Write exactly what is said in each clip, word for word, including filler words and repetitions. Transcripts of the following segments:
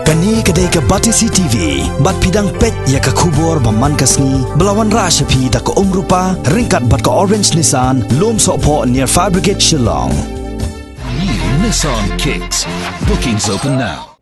Kane ka dei ka Batesi T V, bad phi dang peit ïa ka khubor ba man ka sngi, ba la wanrah sha phi da ka Umrupa, ryngkat bad ka Orange Nissan, Lum Sohphoh near Fire Brigade Shillong. New Nissan Kicks. Bookings open now.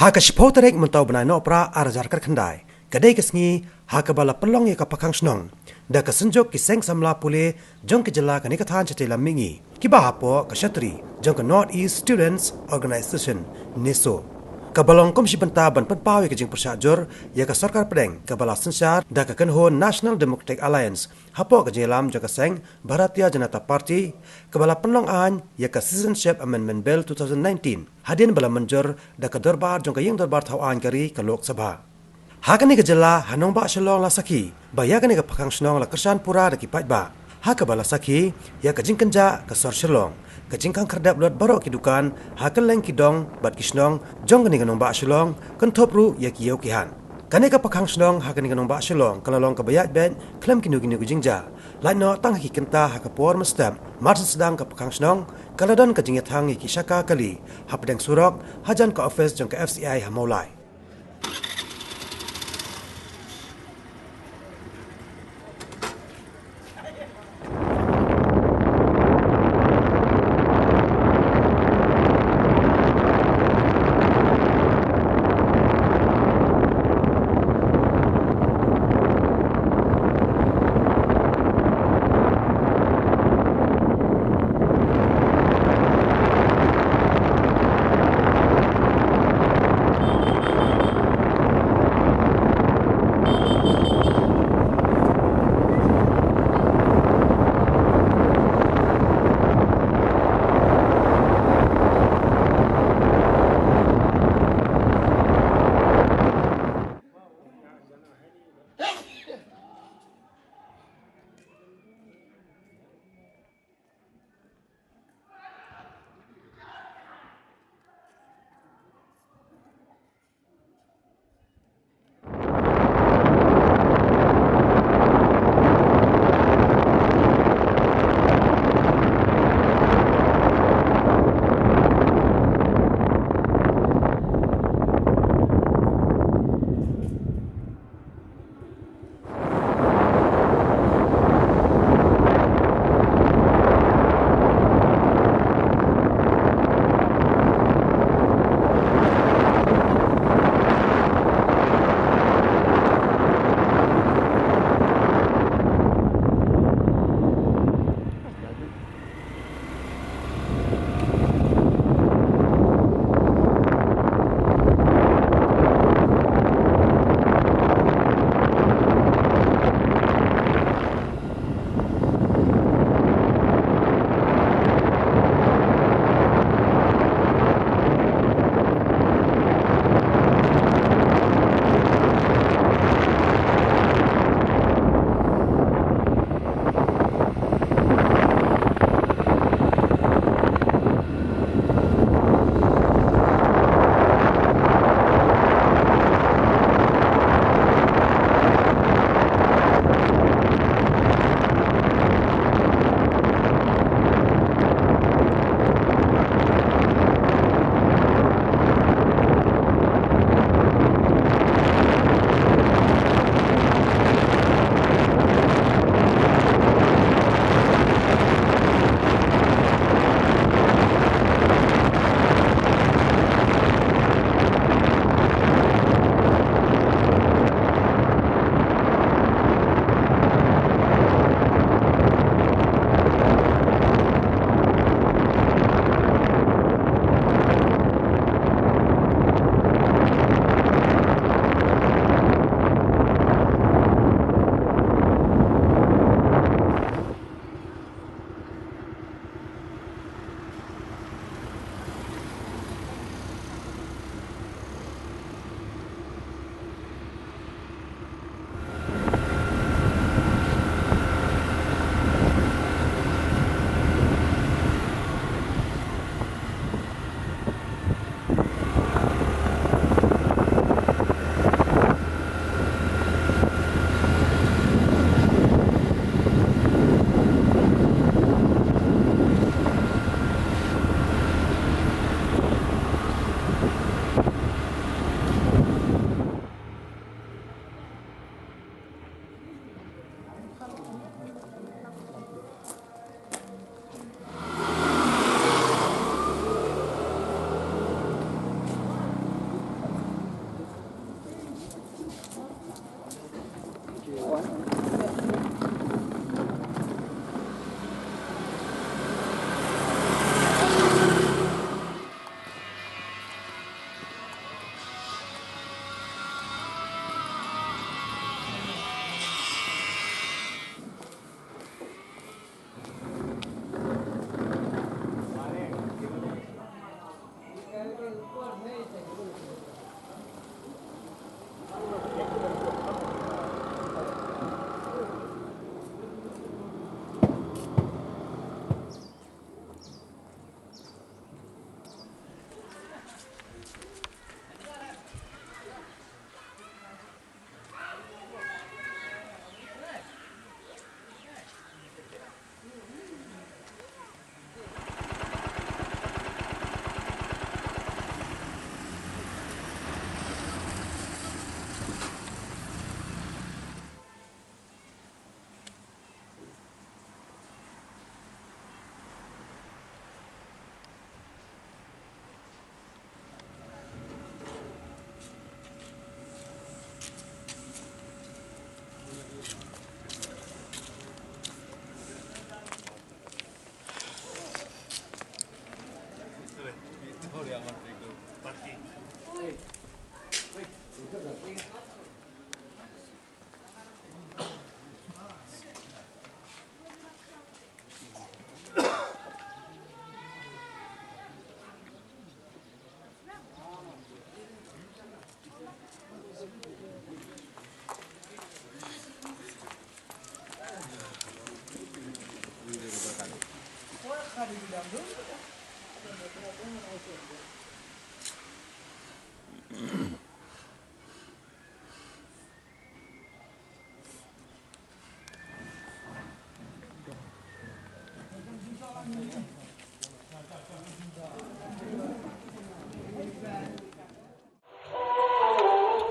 Ha ka shiphew tarik mynta u bnai Nohprah ar hajar khatkhyndai, ka dei ka sngi ha kaba la pynlong ïa ka pakhang shnong da ka synjuk ki seng samla pule jong ka jylla kane ka thaiñ shatei lam mihngi, kiba hapoh ka shatri jong ka North East Students Organisation, NESO, kaba long kum shi bynta ban pynpaw ïa ka jingpyrshah jur ïa ka sorkar pdeng kaba la synshar da ka kynhun National Democratic Alliance hapoh ka jingïalam jong ka seng Bharatiya Janata Party, kaba la pynlong aiñ ïa ka Citizenship Amendment Bill two thousand nineteen, hadien ba la mynjur da ka dorbar jong ka ïing dorbar thaw aiñ ka ri, ka Lok Sabha. Ha kane ka jylla, ha nongbah Shillong la sakhi ba ïa kane ka pakhang shnong la kyrshan pura da ki paidbah, ha kaba la sakhi ïa ka jingkynjah ka sor Shillong, ka jingkhang khyrdep lut baroh ki dukan ha kylleng ki dong bad ki shnong jong kane ka nongbah Shillong, kynthup ruh ïa ki ïew ki hat. Kane ka pakhang shnong ha kane ka nongbah Shillong ka la long kaba ïaid beit khlem kino kino ki jingjia, lait noh tang ha ki kynta ha ka por mynstep. Mar syn sdang ka pakhang shnong, ka la don ka jingïathang ïa ki shaka kali hapdeng surok, hajan ka office jong ka F C I ha Mawlai.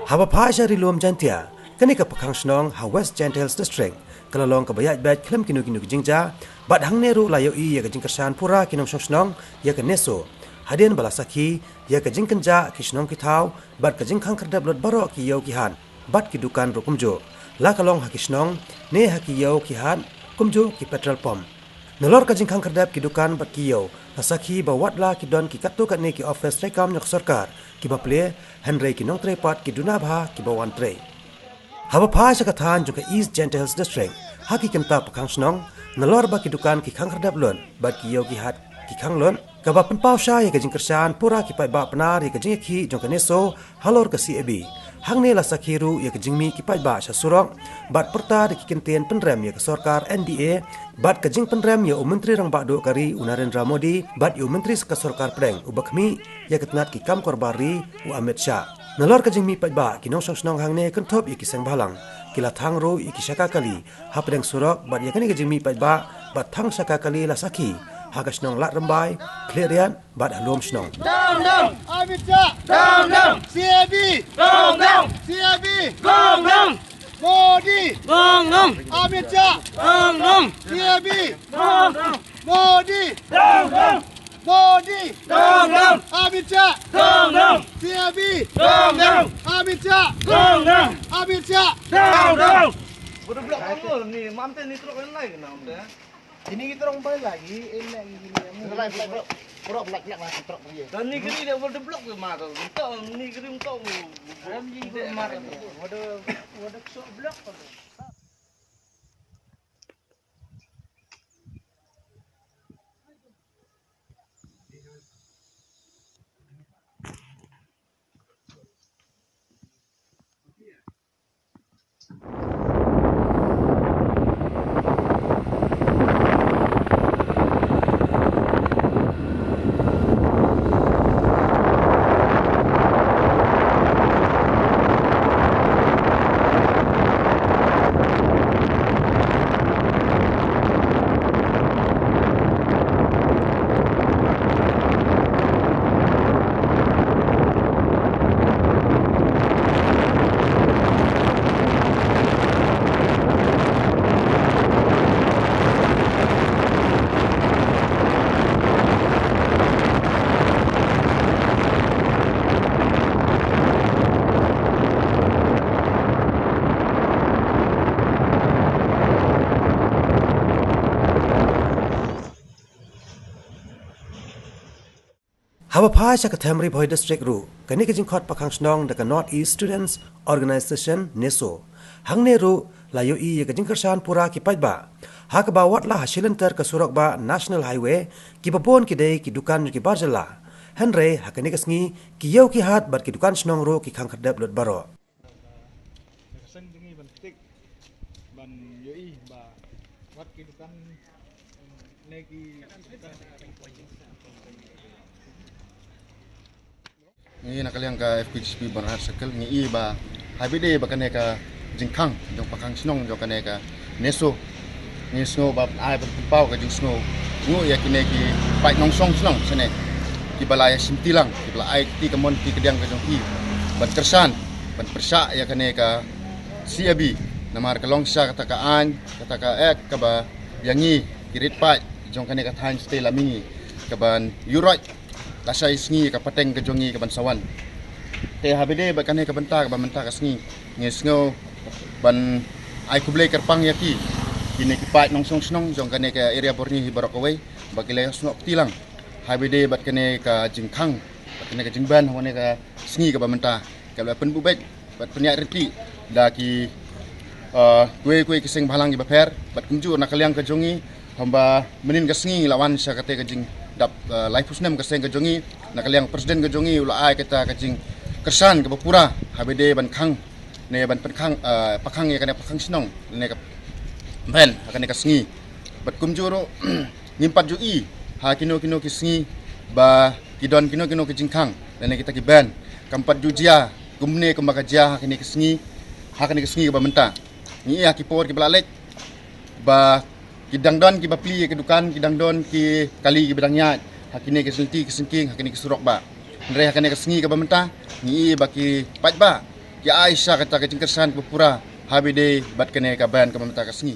Haba phai sha Ri Lum Jaintia, kane ka pakhang shnong ha West Jaintia Hills District ka la long kaba ïaid beit khlem kino kino ki jingjia, bad hangne ruh la ïohi ïa ka jingkyrshan pura ki nongshong shnong ïa ka NESO, hadien ba la sakhi ïa ka jingkynjah ki shnong ki thaw bad ka jingkhang khyrdep lut baroh ki ïew ki hat bad ki dukan ruh kumjuh, la ka long ha ki shnong ne ha ki ïew ki hat kumjuh ki petrol pump. Nalor ka jingkhang khyrdep ki dukan bad ki ïew, la sakhi ba wat la ki don ki katto katne ki ophis treikam jong ka sorkar kiba plie, hynrei ki nongtrei pat ki duna bha kiba wan trei. Haba phai sha ka thaiñ jong ka East Jaintia Hills District, ha ki kynta pakhang shnong, nalor ba ki dukan ki khang khyrdep lut bad ki ïew ki hat ki khang lut, kaba pynpaw shai ïa ka jingkyrshan pura ki paidbah Pnar ïa ka jingïakhih jong ka NESO halor ka C A B. Hangne la sakhi ruh ïa ka jingmih ki paidbah sha surok bad pyrta da ki kyntien pynrem ïa ka sorkar N D A bad ka jingpynrem ïa u Myntri Rangbah Duh ka ri u Narendra Modi bad ïa u Myntri ka Sorkar Pdeng uba khmih ïa ka tnat ki kam korbar ri u Amit Shah. Nalor ka jingmih paidbah, ki nongshong shnong hangne kynthup ïa ki seng bhalang, ki la thang ruh ïa ki shaka kali hapdeng surok bad ïa kane ka jingmih paidbah bad thang shaka kali la sakhi ha ka shnong Lad Rymbai, Khliehriat bad ha Lum Shnong. Down, down. Amit Shah. Down, down. C A B. Down, down. C A B. Down, down. Modi. Down, down. Amit Shah. Down, down. C A B. Down, down. Modi. Down, down. Modi. Down, down. Amit Shah. Down, down. C A B. Down, down. Amit Shah. Down, down. Amit Shah. Down, down. Udah blok kamu nih, mantan nih truk lain lagi kenapa? Ini kita orang balik lagi, enak gini ya. Kita balik, balik, balik. Truk balik, balik, masuk truk dia. Dan ni kiri dia udah blok tu mah tu. Untuk ni kiri untuk. Dalam ni dia mah tu. Waduh, waduh, sok blok tu. Haba phai sha ka Them Ri Bhoi District ruh, kane ka jingkhot pakhang shnong da ka North East Students Organisation, NESO. Hangne ruh la ïohi ïa ka jingkyrshan pura ki paidbah, ha kaba wat la ha shilynter ka surok bah National Highway, kiba bun ki dei ki dukan jong ki bar jylla. Hynrei ha kane ka sngi, ki ïew ki hat bad ki dukan shnong ruh ki khang khyrdep lut baroh. Ka seng jong ngi ban tik, ban ïohi ba wat ki dukan, ne ki dukan. Ngi na ka liang ka F K J G P Byrnihat Circle ngi i ba ha bide ba kane ka jingkhang jong pakhang shnong jong kane ka NESO. Ngi sngew ba ai ba pynpaw ka jingsngew nguh ïa kine ki paid nongshong shnong shane, kiba la ïa shimti lang, kiba la ai kti kamon kti kadiang ka jong ki ban kyrshan, ban pyrshah ïa kane ka C A B. Namar ka long shisha kata ka aiñ, kata ka act kaba ïa ngi ki rit paid jong kane ka thaiñ shatei la mihngi kaban ïuhroit lashai sngi ka pateng ka jong ngi kaban sa wan. Te ha bide bad kane ka bynta kaba mynta ka sngi, ngi sngew ban ai khublei kyrpang ïa ki, kine ki paid nongshong shnong jong kane ka area Byrnihat hi baroh kawei, ba ki la ïohsngew kti lang ha bide bad kane ka jingkhang, bad kane ka jingban ha kane ka sngi kaba mynta. Ka la pynbuh beit bad pynïaid ryntih da ki, eh, kiwei kiwei ki seng bhalang kiba pher, bad kumjuh na ka liang ka jong ngi, haba mynnin ka sngi la wan sha kata ka jingdap, eh, laiphew snem ka seng ka jong ngi, na ka liang president ka jong ngi u la ai kata ka jingkyrshan kaba pura ha bide ban khang ne ban pynkhang, eh, pakhang ïa kane pakhang shnong ne ka ban ha kane ka sngi. Bad kumjuh ruh ngim pat ju i ha kino kino ki sngi ba ki don kino kino ki jingkhang lane kita ki ban. Kam pat ju jia kumne kumba ka jia ha kine ki sngi, ha kine ki sngi kaba mynta. Ngi i ha ki por kiba la leit ba ki dang don kiba plie ki dukan, ki dang don ki kali kiba dang ïaid ha kine ki lynti ki syngkien, ha kine ki surok bah. Hynrei ha kane ka sngi kaba mynta ngi i ba ki paidbah ki ai sha kata ka jingkyrshan ba pura ha ba ïadei bad kane ka ban ka mynta ka sngi.